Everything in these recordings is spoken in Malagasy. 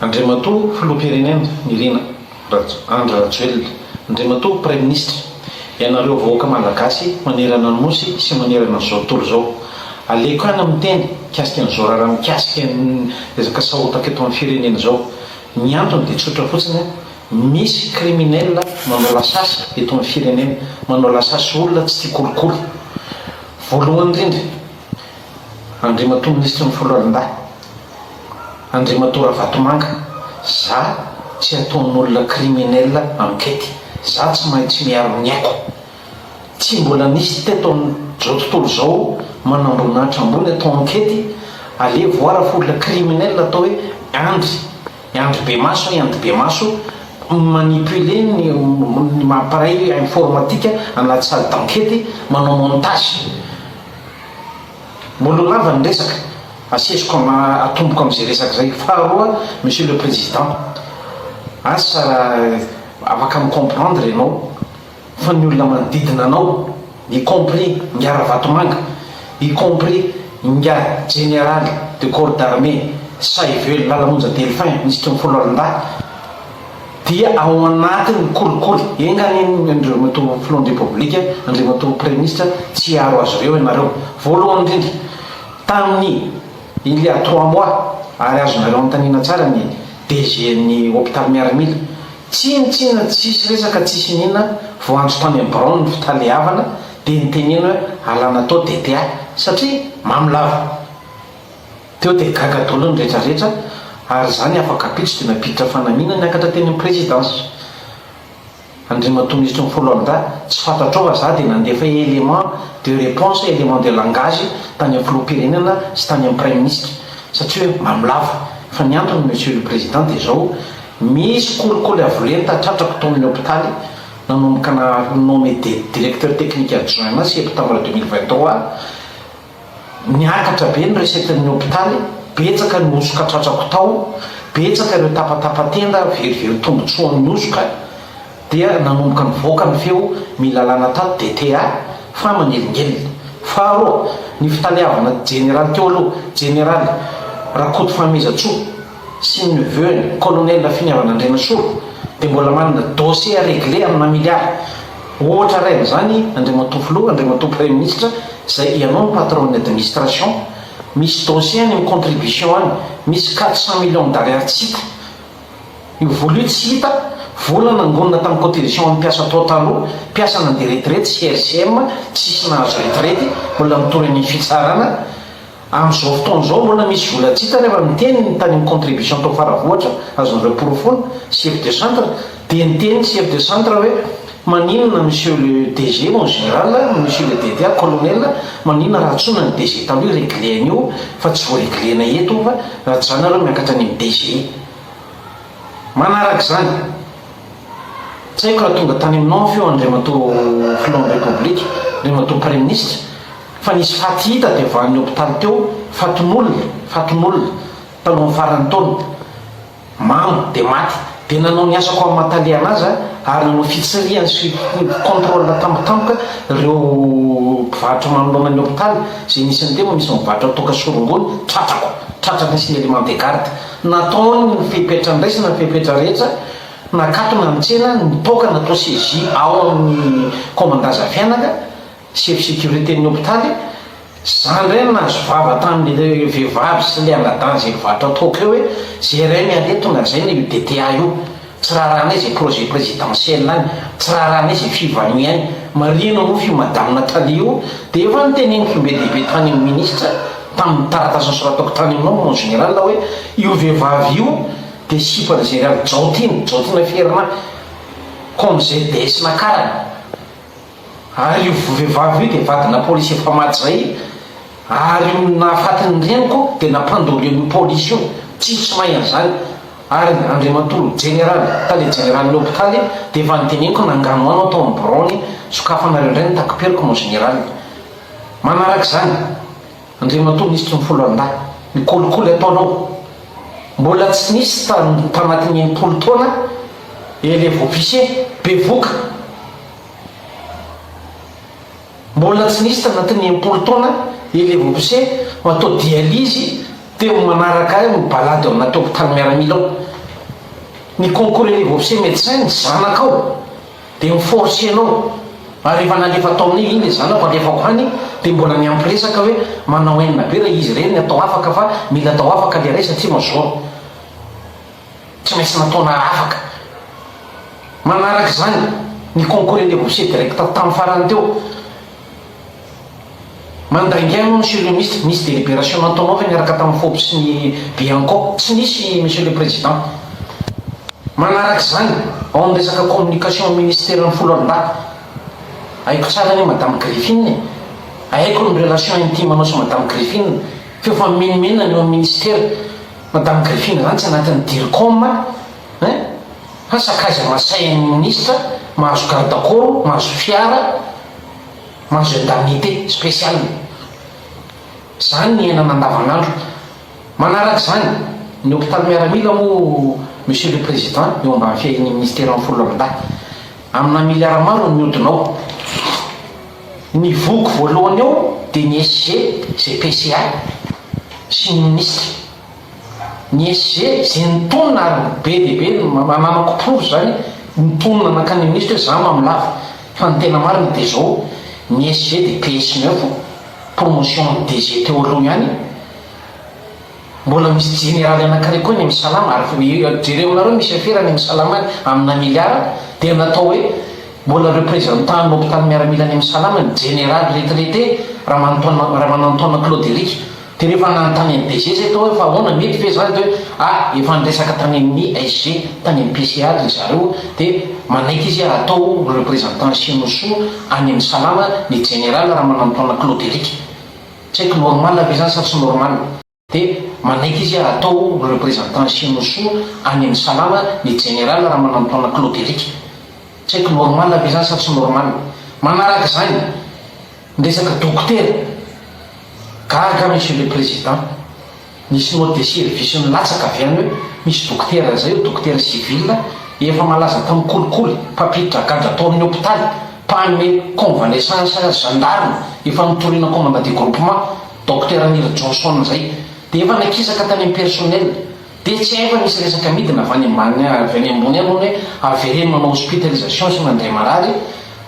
Andriamatoa Filoham-pirenena Nirina Andry Rajoelina, Andriamatoa Praiminisitra, ianareo vahoaka Malagasy manerana ny Nosy sy manerana an'izao tontolo izao. Aleoko ihany miteny mikasika an'izao raharaha mikasika ny resaka sahotaka eto amin'ny firenena izao. Ny antony dia tsotra fotsiny, misy criminel manao lasasy eto amin'ny firenena, manao lasasy olona tsy tia kolikoly. Voalohany indrindra, Andriamatoa Minisitry ny Foloalindahy, Andriamatoa Ravatomanga, za tsy ataon'olona criminel enquête, za tsy maintsy miaro ny aiko. Tsy mbola nisy teto amin'izao tontolo izao manamboninahitra ambony atao enquête, allez voir fa olona criminel atao hoe Andry, Andry Bemaso i Andry Bemaso mi-manipuler ny ny appareil informatique anaty salle d'enquête manao montage. Mbola ho lava ny resaka, asesiko am atomboko amzay resaka zay. Faharoa Monsieur le Président, asa raha afaka mi comprendre ianao fa ny olona manodidina anao, y compris Ingahy Ravatomanga, y compris Ingahy Jeneraly de corps d'armée Sahivelo Lalamonja Delphin, Minisitry ny Foloalindahy, dia ao anatin'ny kolikoly. Enga anie Andriamatoa Filohan'ny Repoblika, Andriamatoa Praiminisitra tsy hiaro azy ireo ianareo. Voalohany indrindra, tamin'ny il y a trois mois, ary azonareo anontaniana tsara ny DG-n'ny hopitaly miaramila, tsinontsinona tsisy resaka tsisy inona, voantso tany amin'ny biraony ny fitaleavana dia nitenena hoe alana tao DTA satria mamy lava. Teo dia gaga daholo ny rehetra rehetra ary izany afaka ampitso dia nampiditra fanamiana niakatra teny amin'ny présidence. Andriamatoa Minisitry ny Foloalindahy, tsy fantatrao fa za dia nandefa élément de réponse, élément de langage tany amin'ny Filoham-pirenena sy tany amin'ny Praiminisitra satria hoe mamy lava. Fa ny antony Monsieur le Président dia izao, misy kolikoly avo lenta tratrako tao amin'ny hopitaly nanomboka na nommé directeur technique adjoint septembre 2023, Niakatra be ny recette-n'ny hopitaly, betsaka ny hosoka tratrako tao, betsaka ireo tapatapa-tenda verivery tombotsoan'ny hosoka, dia nanomboka nivoaka ny feo mila alana tato DTA fa manelingelina. Faharoa, ny fitaleavana jeneraly teo aloha, jeneraly Rakoto Fanomezantsoa sy ny neveu-ny, colonel Finiavana Andrianasolo, dia mbola manana dossier à régler amina milliards. Ohatra iray amin'izany, Andriamatoa Filoha, Andriamatoa Praiminisitra, izay ianao no patron-n'ny administration, misy dossier any amin'ny contribution any, misy 400 millions d'ariary tsy hita. Io vola io tsy hita, vola nangonina tamin'ny cotisation an'ny mpiasa tao taloha, mpiasa nandeha retraite sy RCM, tsisy nahazo retraite, mbola mitory any fitsarana, Amin'izao fotoana izao mbola misy vola tsy hita nefa miteny ny tany amin'ny contribution tao Faravohitra, azonareo porofoina, chef de centre, dia niteny ny chef de centre hoe maninona monsieur le DG mon général, monsieur le DDA colonel, maninona raha antsoina ny DG taloha hi-regler an'io fa tsy voa-regler-na eto fa raha tsy izany nareo miakatra any amin'ny DG. Manaraka izany, tsy haiko raha tonga tany aminao ny feo Andriamatoa Filohan'ny Repoblika, Andriamatoa Praiminisitra, Fa nisy faty hita teo vahan'ny hopitaly teo, fatin'olona, fatin'olona, talohan'ny faran'ny taona. Mamo, dia maty. Dia nanao ny asako amin'ny maha tale anazy aho, ary nanao fitsirihana sy contrôle tampotampoka ireo mpivarotra manoloana ny hopitaly, izay nisy an'ireo, misy mivarotra toaka sy rongony, tratrako, tratrako nisy ny élément de garde. Nataony ny fepetra niraisana, ny fepetra rehetra, nakatona ny tsena, ny toaka natao saisie ao amin'ny commandant Zafianaka, Chef sécurité ny hopitaly, za ndray no nahazo vava tamin'le vehivavy sy le anadahy zay mivarotra toaka eo hoe zay ray miala eto na zay ny io DTA io, tsy raharahanay zay projet présidentiel any, tsy raharahanay zay fivania any, marihina moa f'io madame Nathalie io de efa noteneniko be dia be tany amin'ny ministre tamin'ny taratasy nosoratako tany aminao mon général hoe io vehivavy io de sipan'i général Jaotiana, Jaotiana Fernand, comme ZDS nakarany. Ary io vehivavy io dia vadina polisy efa maty zay ary io nahafaty ny reniko dia nampandoro an'io polisy io, tsisy tsy mahay an'izany ary Andriamatoa jeneraly, tale jeneralin'ny hopitaly dia efa noteneniko nanganohano aho tao amin'ny biraony, sokafanareo indray ny takiperiko mon général. Manaraka izany, Andriamatoa minisitry ny foloalindahy, ny kolikoly ataonao mbola tsy nisy tanatin'ny 60 taona, élève officier, bevoka, Mbola tsy nisy tanatin'ny 60 taona élève officier atao dialyse. Teo manaraka ahy mi-balade ao anaty hopitaly miaramila ao. Ny concours niveau officier médecin ny zanakao dia mi-forcer anao ary efa nalefa tao aminay iny le zanako alefako any dia mbola niampy resaka hoe manao haine be raha izy ireny ny atao afaka fa mila atao afaka le ray satria major. Tsy maintsy nataona afaka. Manaraka izany ny concours élève officier direct tamin'ny farany teo. Mandainga ianao Monsieur le Ministre, nisy délibération nataonao ve niaraka tamin'ny FOP sy ny Bianco? Tsy nisy Monsieur le Président. Manaraka izany, ao amin'ny resaka communication amin'ny Ministeran'ny Foloalindahy, haiko tsara anie Madame Griffine e! Haiko ny relation intime anao sy Madame Griffine, f'efa mimenomenona ny eo amin'ny Ministera. Madame Griffine zany tsy anatin'ny Dircom hein! Fa sakaiza masain'ny ministre mahazo garde corps, mahazo fiara, mahazo indemnité spéciale. Zany ny iainana andavanandro. Manaraka izany, ny hôpital miaramila moa Monsieur le Président eo ambany fiahian'ny ministeran'ny foloalindahy. Amina milliards maro ny mihodina ao. Ny voky voalohany ao dia ny SG izay PCA sy ny minisitra. Ny SG izay nitonona ary be dia be ananako porofo izany nitonona nankany amin'ny minisitra hoe za mamolava fa ny tena marina dia izao ny SG dia PS neuf promotion ny DG teo aloha ihany Mbola misy jeneraly anakiray koa any amin'ny salama ary jereo aminareo misy afera any amin'ny salama any amina milliard dia natao hoe mbola representant ny hopitaly miaramila any amin'ny salama ny jeneraly retraité Ramanantaona Claude Eric dia rehefa nanontany an'i DG zay tao hoe fa ahoana mety ve zany dia hoe ah efa niresaka tany amin'ny SG tany amin'ny PCA ry zareo dia manaiky izy atao representant Sianosoa any amin'ny salama ny jeneraly Ramanantaona Claude Eric. Tsy haiko normal ve zany sa tsy normal. De manaiky izy atao représentant Sianosoa any amin'ny salama ny General Ramanantoana Claude Eric. Tsy haiko normal ve zany sa tsy normal. Manaraka izany, ny resaka dokotera. Gaga Monsieur le Président. Nisy note de service nilatsaka avy any hoe misy dokotera zay eo, dokotera civil, efa malaza tamin'ny kolikoly, mpampiditra gadra tao amin'ny hopitaly, mpanome convalescence gendarme, efa notoriana commandant de groupement, Docteur Nirhy Johnson zay, dia efa nakisaka tany amin'ny personnel, dia tsy hay fa nisy resaka midina avy any ambany avy any ambony any hono hoe avereno manao hospitalisation sy mandray marary,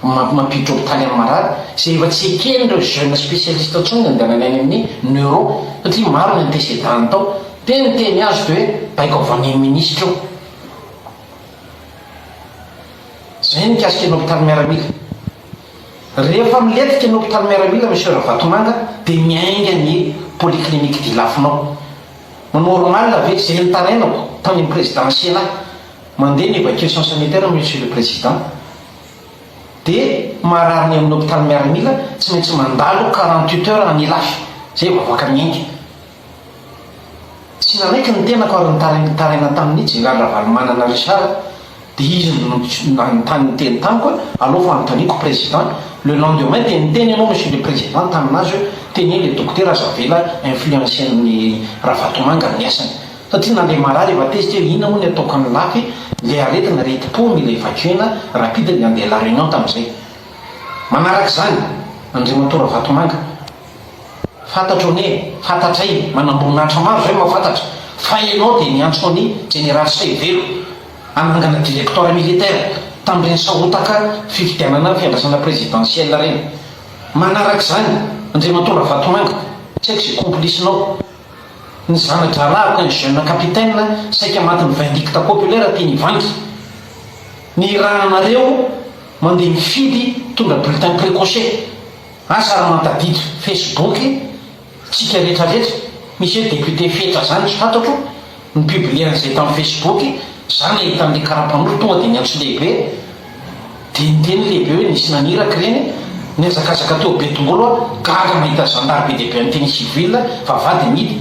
Mampiditra hopitaly amin'ny marary izay efa tsy eken'ireo jeune spécialiste intsony ny andehanany any amin'ny neuro satria maro ny antécédent-ny tao. Dia ny teny azo dia hoe baiko avy any amin'ny ministra io. Izay ny mikasika ny hopitaly miaramila. Rehefa milentika ny hopitaly miaramila Monsieur Ravatomanga dia miainga ny polyclinique d'Ilafinao. Normal ve izay nitarainako tany amin'ny président Sénat mandeha ny évacuation sanitaire Monsieur le Président. Dia marary ny amin'ny hopitaly miaramila tsy maintsy mandalo 48 heures any Ilafy zay vao afaka miainga. Tsy nanaiky ny tenako ary nitaraina tamin'ny Jeneraly Ravalomanana Richard dia izy no nanontany niteny tamiko hoe aleo fa anontaniako président. Le lendemain dia niteny ianao Monsieur le Président taminazy hoe teneno le dokotera aza avela influencer-n'ny Ravatomanga ny asany. Satria na le marary efa tezitra hoe inona moa ny ataoko any lafy le aretina aretim-po mila evacuer-na rapide ny andeha la réunion tamin'izay. Manaraka izany Andriamatoa Ravatomanga, fantatro anie, fantatray, manamboninahitra maro izay mahafantatra fa ianao dia niantso an'i Jeneraly Sahivelo hanangana directoire militaire tamin'ireny sahotaka fifidianana fiandrasana présidentielle ireny. Manaraka izany Andriamatoa Ravatomanga, tsy haiko izay complice-nao. Ny zana-drahalahiko un jeune capitaine saika matin'ny vindicte populaire teny Ivangy. Ny irahanareo mandeha mifidy mitondra bulletin précoché. Asa raha mahatadidy facebook tsika rehetra rehetra misy hoe député Fetra zany tsy fantatro ni publier an'izay tamin'ny facebook za nahita an'le karapanondro tonga dia niantso lehibe Dia niteny lehibe hoe nisy naniraka ireny, nihazakazaka teo Betongolo aho, gaga nahita zandary be dia be any tenue civile fa vady amidy,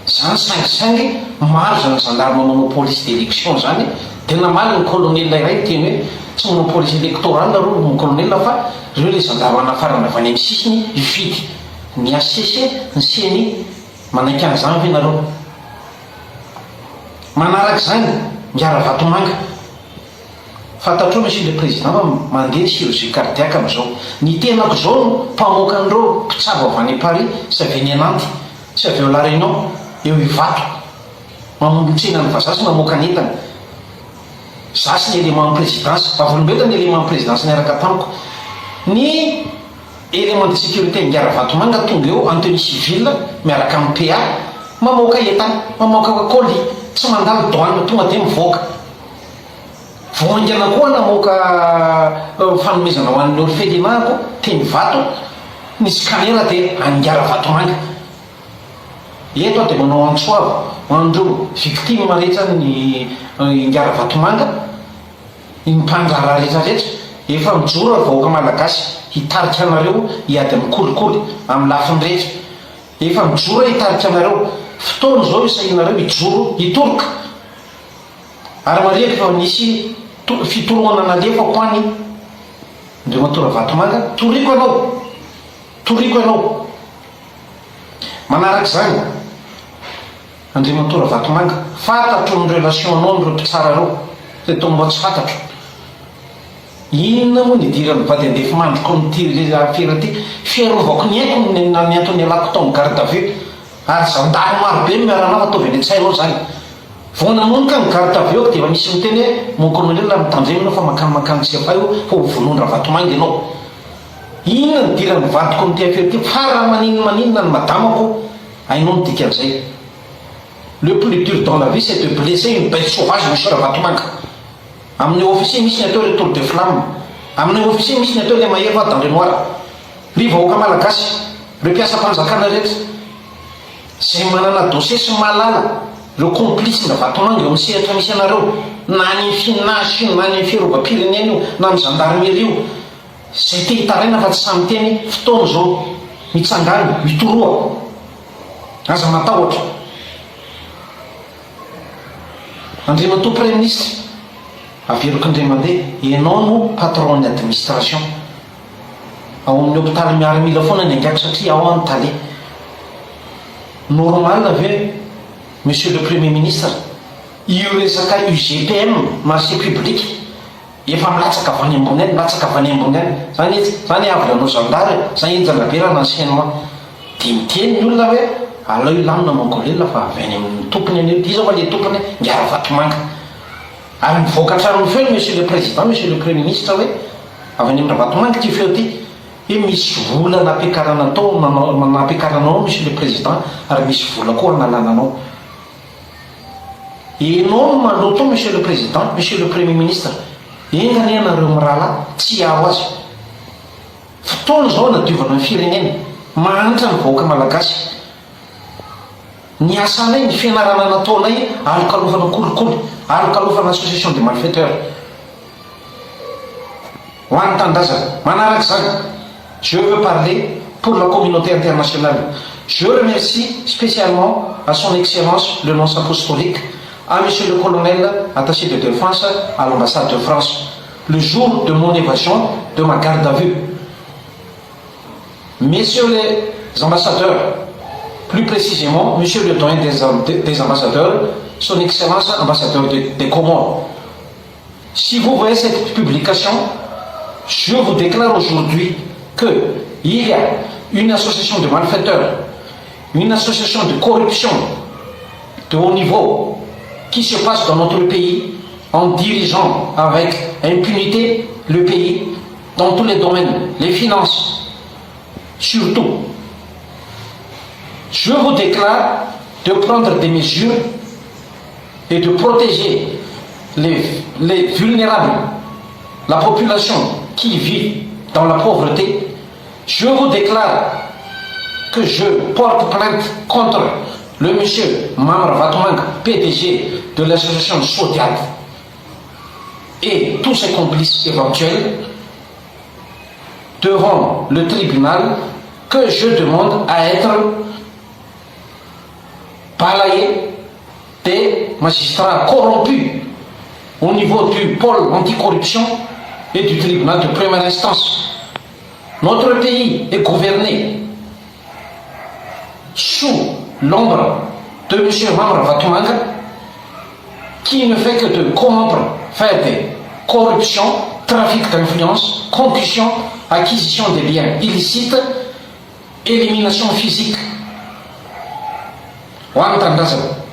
zany saingisaingy maro zany zandary manao police d'election zany, dia namaly ny colonel iray niteny hoe tsy manao police electorale aloha mon colonel fa reo le zandary manafarana avy any amin'ny sisiny hifidy ny HCC, ny ceni, manaiky an'izany ve nareo? Manaraka izany, Miaravatomanga. Fantatrao Monsieur le Président fa mandeha ny chirurgie cardiaque amin'izao. Ny tenako izao no mpamoaka an'ireo mpitsabo avy any Paris sy avy any Nantes sy avy ao La Réunion. eo Ivato, mamono tsena ny vazaha sy mamoaka ny entana. Za sy ny élément présidence, vavolombelona ny élément présidence niaraka tamiko. Ny élément de sécurité Ingahy Ravatomanga tonga eo en tenue civile miaraka amin'ny PA, mamoaka entana, mamoaka colis, tsy mandalo douane, tonga dia mivoaka. Vao haingana koa namoaka fanomezana ho an'ny orphelinat ko teny Ivato, ny scanner dia any Ingahy Ravatomanga. Eto aho dia manao antso avo ho an'ireo victime rehetra ny Ingahy Ravatomanga, ny mpandraharaha rehetra rehetra, efa mijoro ary vahoaka Malagasy hitarika anareo hiady amin'ny kolikoly amin'ny lafiny rehetra. Efa mijoro aho hitarika anareo. Fotoana izao isahianareo hijoro hitoroka. Ary marihiko fa nisy fitorohana nalefako any Andriamatoa Ravatomanga, toriko ianao, toriko ianao. Manaraka izany, Andriamatoa Ravatomanga, fantatro ny relation anao amin'ireo mpitsara ireo, izay toa mba tsy fantatro. Inona moa ny idiran'ny vady andefimandriko amin'ity afera ity? Fiarovako ny aiko ny ny antony nialako tao amin'ny garde à vue. Ary zandary maro be no miara-nao fa ataovy any an-tsainao izany. Vao nanomboka ny garde à vue ako dia efa misy miteny hoe mon colonel mitandrema ianao fa mankany mankany tsy Tsiafahy io fa ho vonoin-dRavatomanga ianao. Inona ny idiran'ny vadiko amin'ity afera ity? Fa raha maninona maninona ny madamako, hainao ny dikan'izay. Le plus dur dans la vie c'est de blesser une bête sauvage monsieur Ravatomanga. Amin'ny officier misy ny atao retour de flamme. Amin'ny officier misy ny atao ilay mahery va dans le noir. Ry vahoaka malagasy, reo mpiasam-panjakana rehetra, izay manana dossier sy mahalala ireo complice Ravatomanga eo amin'ny sehatra misy anareo, na any amin'ny FINAS io, na any amin'ny fiarovam-pirenena io, na amin'ny gendarmerie io, izay te hitaraina fa tsy sahy miteny, fotoana izao, mitsangàna, mitoroha, aza matahotra. Andriamatoa Praiminisitra, averiko indray mandeha, ianao no patron ny administration. Ao amin'ny hopitaly miaramila foana ny angako satria ao aho no tale. Normal ve Monsieur le Premier Ministre, io resaka UGPM, marché public, Efa milatsaka avy any ambony any, milatsaka avy any ambony any. Zany etsy, zany avy nanao zandary e, zany henjana be raha renseignement. Dia miteny ny olona hoe alao hilamina mon colonel fa avy any amin'ny tompony anie io. Dia iza fa le tompony? Ingahy Ravatomanga. Ary mivoaka hatramin'ny feo ny monsieur le président, monsieur le premier ministre hoe avy any amin'i Ravatomanga ity feo ity. Hoe misy vola nampiakarana tao, nampiakarana anao monsieur le président ary misy vola koa hanalana anao. Enao no maloto monsieur le président, monsieur le premier ministre, enga anie ianareo mirahalahy tsy hiaro azy. Fotoana izao hanadiovana ny firenena, mahantra ny vahoaka malagasy. Ny asanay, ny fianarana nataonay alokalofana kolikoly, alokalofana association de malfaiteurs. Ho an'ny tanindrazana. Manaraka izany, je veux parler pour la communauté internationale. Je remercie spécialement à son excellence le nonce apostolique, à monsieur le colonel attaché de défense à l'ambassade de France, le jour de mon évasion de ma garde à vue. Messieurs les ambassadeurs, plus précisément monsieur le doyen des ambassadeurs, son excellence ambassadeur des Comores, Si vous voyez cette publication, je vous déclare aujourd'hui que il y a une association de malfaiteurs, une association de corruption de haut niveau qui se passe dans notre pays en dirigeant avec impunité le pays dans tous les domaines, les finances, surtout. Je vous déclare de prendre des mesures et de protéger les, les vulnérables, la population qui vit dans la pauvreté. Je vous déclare que je porte plainte contre le monsieur Mamy Ravatomanga, PDG de l'association Sodiat et tous ses complices éventuels devant le tribunal que je demande à être balayé des magistrats corrompus au niveau du pôle anticorruption et du tribunal de première instance. Notre pays est gouverné sous l'ombre de M. Mamy Ravatomanga qui ne fait que de corrompre, faire des corruptions, trafic d'influence, concussion, acquisition des biens illicites, élimination physique. Ho an'ny tanindrazana.